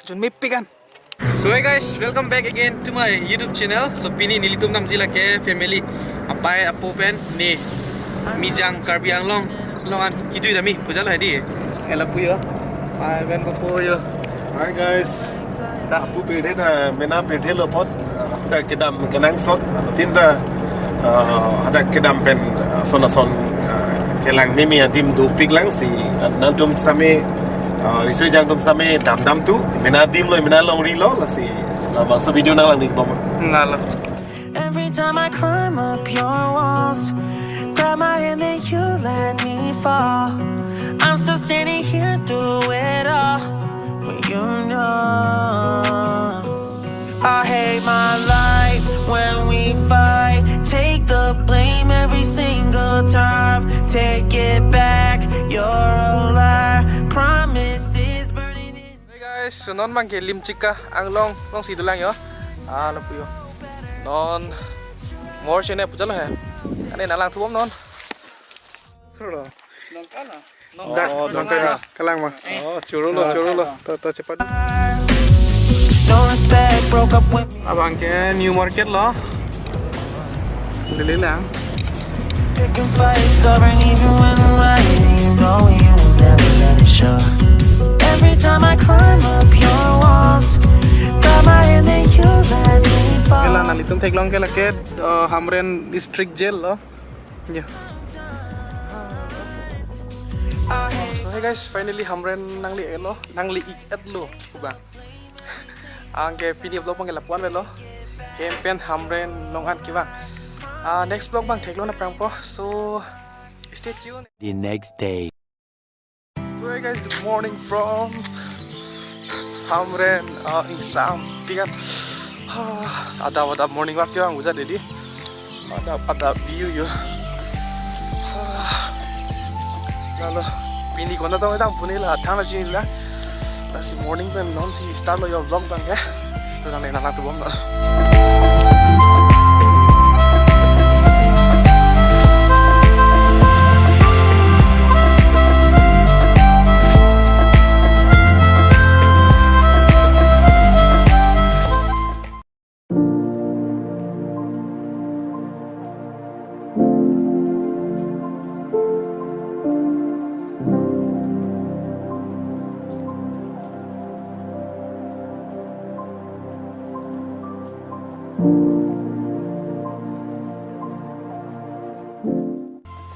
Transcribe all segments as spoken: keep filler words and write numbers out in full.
Chunmepik an. So hey guys, welcome back again to my YouTube channel. So pini nelitum damji lake family, apai apo pen ne Mijang Karbi Anglong along an kejui dam-i pu jalo hedi. Ela pu jo. Apai pen papo jo. Hi guys. Da. Apu pirthe na mena pirthe lo apot. Da kedam kenangsot. Tin da, ah, ada kedam pen, ah, son ason, ah, kelang mimi adim dopik lang si, ah, nangtum sitame, ah, riso-ejang atum sitame damdam tu, mena adim lo, mena longri lo, lasi labangso video nanglangding bom. Lalo. Every time I climb up your walls, grab my hand and you let me fall. I'm still standing here through it all, but you know I hate my life when we fight. Take the blame every single time. Take it back, you're a liar. Promises burning in. Hey guys, so non abangke Limchika Anglong alongsi dolang jo. Ah, lapu jo. Non mor sene pu jalo he. Ane nanglang thubom non. Solo. Nongkala. Da, oh, nongkala. Nongkala. Kalang ma. Oh, choro lo, choro lo. To, to, cepat. No respect, broke up with me. Abangke New Market lo. Dili lang. Picking fights, stubborn even when I'm right. You know you will never let it show. Every time I climb up your walls, grab my hand and you let me fall. Kela nanglitum theklong ke lake, eh, Hamren District Jail lo. Ya. So hey guys, finally Hamren nangli-et lo, nangli-et lo, kuba. Anke pini vlog abangke lapu-an avelo. Hem pen Hamren along an kevang. Ah, next vlog abang theklong aphrang po. So stay tuned. The next day. So hey guys, good morning from Hamren, ah, ingsampik an. Ah, adap adap morning walk jo ang uja dedi. Adap adap view jo. Ah, lalo pini konat tong dam pu ne la thang la chinilo. Lasi morning pen nonsi start lo jo vlog abangke. To nangne nanglang thubom lo.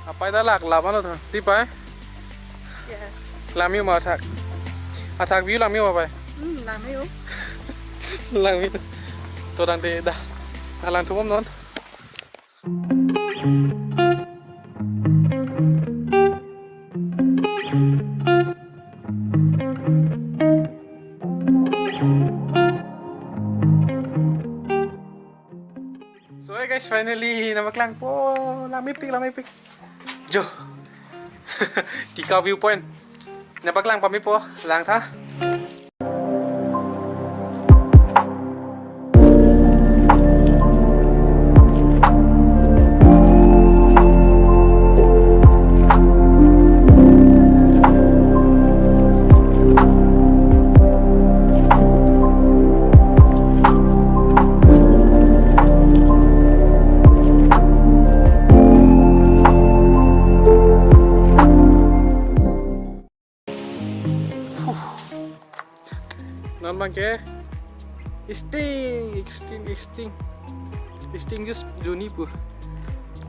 Apai ta lak lam ano tha, ti pai? Yes. Lam-i ma athak. Athak view lam-i ma pai? Hmm, lam-i o. Lam-i. To tangte da. Nanglang thubom non. So hey guys, finally nangpaklangpo, lam-ipik, lam-ipik. Jo. Tika viewpoint. Nangpaklang pame po, lang tha. Non abangke Sting, Sting, Sting. Sting jus dun-i pu.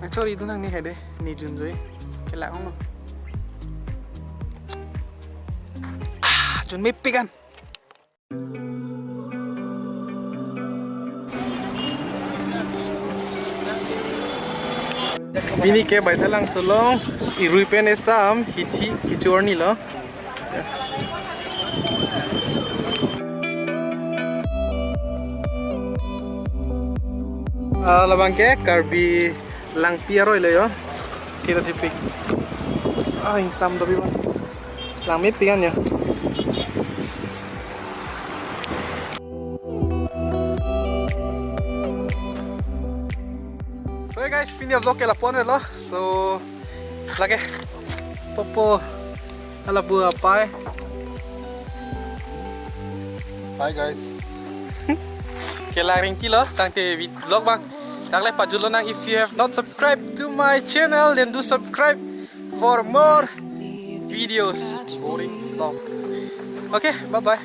Actually, dun nangne hedi, ne junjoi. Kelak ong lo. Ah, chunmepik an. Pini ke Baithalangso along, irui pen esam, hithi kecho arni lo. Ah, labangke Karbi Langpi aroi lo jo. Kita sipik. Ah, ingsam tapi bang. Langmepik an jo. So hey guys, pini vlog ke lapu-an avelo. So lake popo, lapu apai. Hi guys. Kelang ringkilo, tangte vid-, vlog abang. Tangte pajut lonang, if you have not subscribed to my channel, then do subscribe for more videos. Boring vlog. Okay, bye bye.